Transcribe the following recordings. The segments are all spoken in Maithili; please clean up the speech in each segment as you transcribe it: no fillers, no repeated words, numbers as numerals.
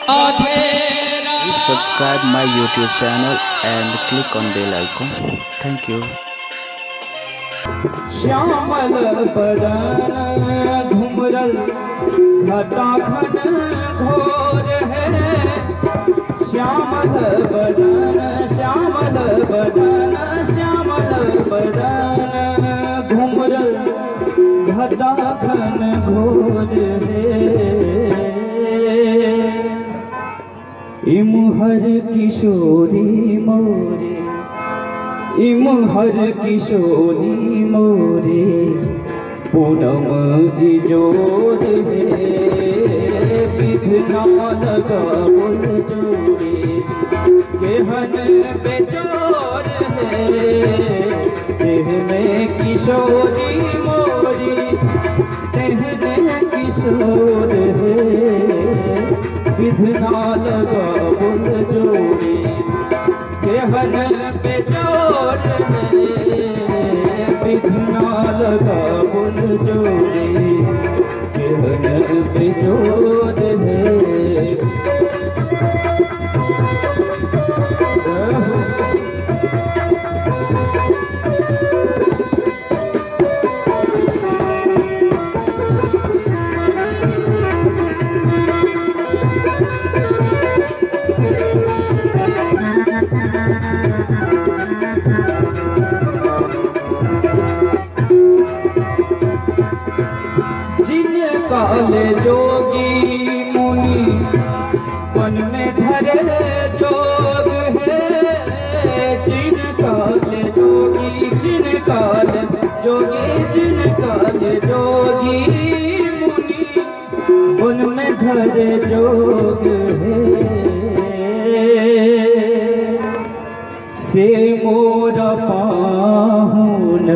Please subscribe my YouTube channel and click on bell icon. Thank you. Shyamal बदन घुमरल घटा घन घोर है। श्यामल बदन श्यामल बदन श्यामल बदन घुमरल घटा घन घोर है। इमहर किशोरी मोरे, इमहर किशोरी मोरे, पूनम जोर है। विधना लगावल जोरे, केहन बेजोर है। तेहने किशोरी मोरी, तेहने किशोर है। विधना लगावल जोरे, केहन बेजोर है। विधना लगावल जोरे, केहन बेजोर है। जिन काले जोगी मुनि वन में धरे जोग है। जिन काले जोगी, जिन काले जोगी, जिन काले जोगी मुनि वन में धरे जोग है। से मोर पाहुन,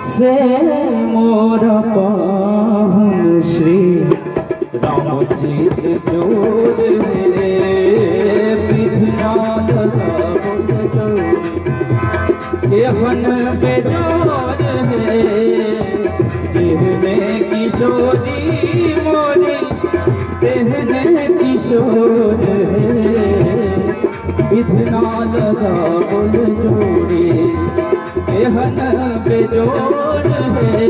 से मोर पाहुन श्री राम जीत जोर है। विधना लगावल जोरे, केहन बेजोर है। जेहने किशोरी मोरी, तेहने किशोर है। विधना लगावल जोरे, केहन बेजोर है।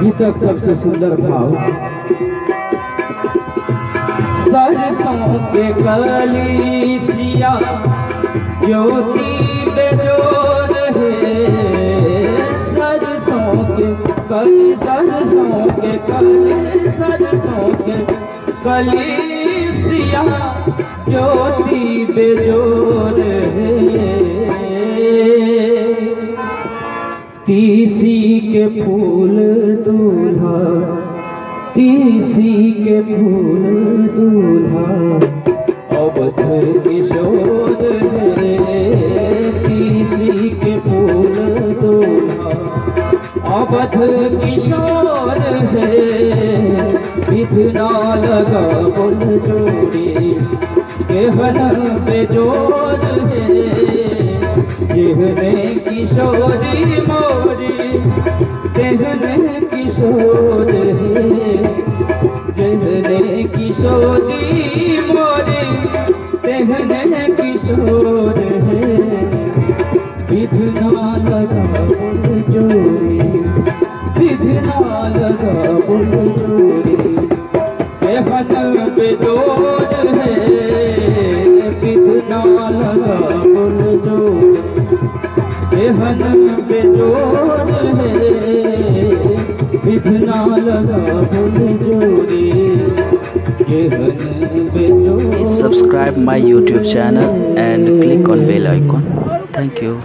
गीतक सबसे सुंदर भाव। सरसों के कली सिया ज्योति बेजोर है। सरसों के कली, सरसों के कली, सरसों के कली सिया ज्योति बेजोर है। तीसी के फूल दूल्हा, तीसी के फूल दूल्हा, अवध किशोर है। तीसी के फूल दूल्हा, अवध किशोर है। विधना लगावल जोरे, केहन बेजोर है। जेहने किशोरी मोरी, तेहने किशोर है। जेहने किशोरी मोरी, तेहने किशोर है। विधना लगावल जोरे, विधना लगावल जोरे, केहन बेजोर है। विधना लगावल जोरे, केहन बेजोर है। विधना लगावल जोरे, केहन बेजोर। Please subscribe my YouTube channel and click on bell icon. Thank you.